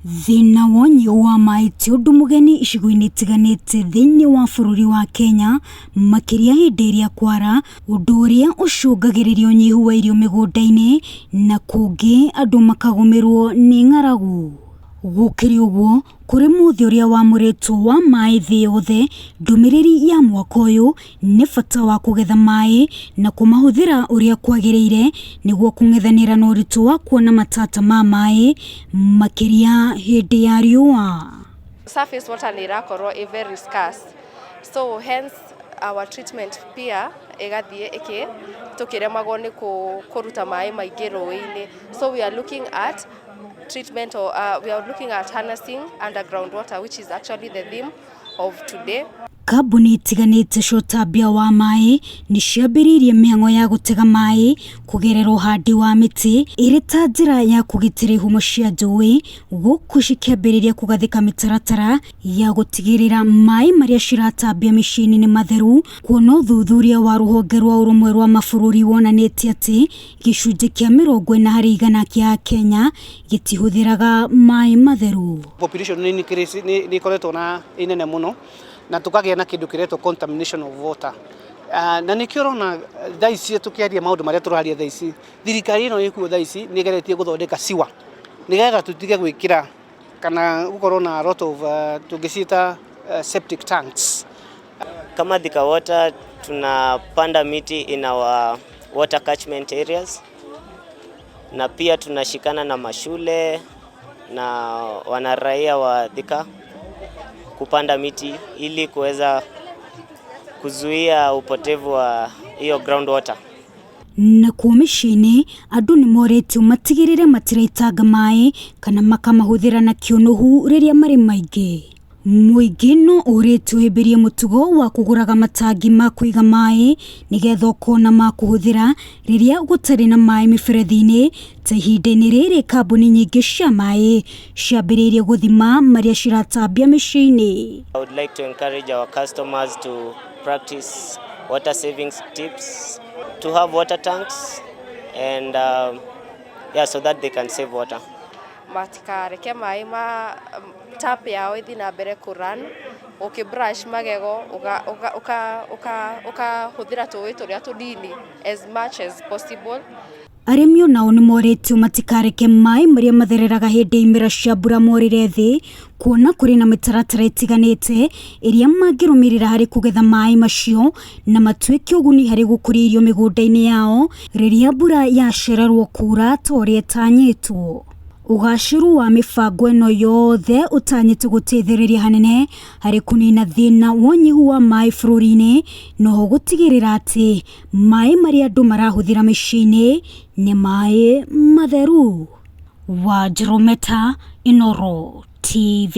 Thĩna wa ũnyihu wa maĩ ti ũndũ mũgeni icigo-inĩ itiganĩte thĩinĩ wa bũrũri wa Kenya, makĩria hĩndĩ ĩrĩa kwara, ũndũ ũrĩa ũcũngagĩrĩria ũnyihu wa irio mĩgũnda-inĩ na kũngĩ andũ makagũmĩrwo nĩ ng'aragu. Gũkĩrĩ ũguo, kũrĩ mũthĩ ũrĩa wamũrĩtwo wa maĩ thĩ yothe, ndũmĩrĩri ya mwaka ũyũ nĩ bata wa kũgetha maĩ na kũmahũthĩra ũrĩa kwagĩrĩire nĩguo kũng'ethanĩra na ũritũ wa kuona matata ma maĩ makĩria hĩndĩ ya riũa. Surface water nĩ ĩrakorwo ĩ very scarce, so hence our treatment pia ĩgathiĩ ĩkĩ tũkĩremagwo nĩ kũruta maĩ maingĩ rũĩ-inĩ. So we are looking at treatment or we are looking at harnessing underground water, which is actually the theme of today. Kambuni itiganĩte cia ũtambia wa maĩ nĩ ciambĩrĩirie mĩhang'o ya gũtega maĩ kũgerera ũhandi wa mĩtĩ ĩrĩ ta njĩra ya kũgitĩra ihumo cia njũĩ, gũkũ cikĩambĩrĩria kũgathĩka mĩtaratara ya gũtigĩrĩra maĩ marĩa ciratambia mĩciĩ-inĩ nĩ matheru, kuona ũthuthuria wa rũhonge rwa ũrũmwe rwa mabũrũri wonanĩtie atĩ gĩcunjĩ kĩa 40% kĩa Akenya gĩtihũthĩraga maĩ matheru. Population nĩ nĩ ĩkoretwo na ĩnene mũno na tũkagĩa na kĩndũ kĩretwo contamination of water. Na nĩkĩo ũrona thaa ici tũkĩaria maũndũ marĩa tũraria thaa ici, thirikari ĩno ĩkuo thaa ici nĩ ĩgeretie gũthondeka sewer nĩgetha tũtige gwĩkĩra kana gũkorwo na lot of tũngĩciĩta septic tanks. Kama Thika Water tunapanda miti in our water catchment areas na pia tunashikana na mashule na wanaraia wa Thika kupanda miti ili kuweza kuzuia upotevu wa hiyo groundwater. Nakuo mĩciĩ-inĩ andũ nĩ morĩtio matigĩrĩre matiraitanga maĩ kana makamahũthĩra na kĩũnũhu rĩrĩa marĩ maingĩ. Mũingĩ no ũrĩtio ũhĩmbĩrie mũtugo wa kũgũraga matangi ma kũiga maĩ nĩgetha ũkona ma kũhũthĩra rĩrĩa gũtarĩ na maĩ mĩberethi-inĩ, ta ihinda-inĩ rĩrĩ kambuni nyingĩ cia maĩ ciambĩrĩirie gũthima marĩa ciratambia mĩciĩ-inĩ. I would like to encourage our customers to practice water savings tips, to have water tanks and yeah, so that they can save water. Matikareke maĩ ma tap yao ĩthiĩ na mbere kũ run. Ũkĩ brush magego, ũkahũthĩra tũĩ tũrĩa tũnini as much as possible. Arĩmi onao nĩ morĩtio matikareke maĩ marĩa mathereraga hĩndĩ ya imera cia mbura morĩre thĩ, kuona kũrĩ na mĩtaratara ĩtiganĩte ĩrĩa mangĩrũmĩrĩra harĩ kũgetha maĩ macio na matuĩke ũguni harĩ gũkũria irio mĩgũnda-inĩ yao rĩrĩa mbura yacererwo kura ta ũrĩa ĩtanyĩtwo. Ũgacĩru wa mĩbango ĩno yothe ũtanyĩte gũteithĩrĩria hanene harĩ kũnina thĩna wa ũnyihu wa maĩ bũrũri-inĩ, noho gũtigĩrĩra atĩ maĩ marĩa andũ marahũthĩra mĩciĩ-inĩ nĩ maĩ matheru. Wanjirũ Meta, Inooro TV.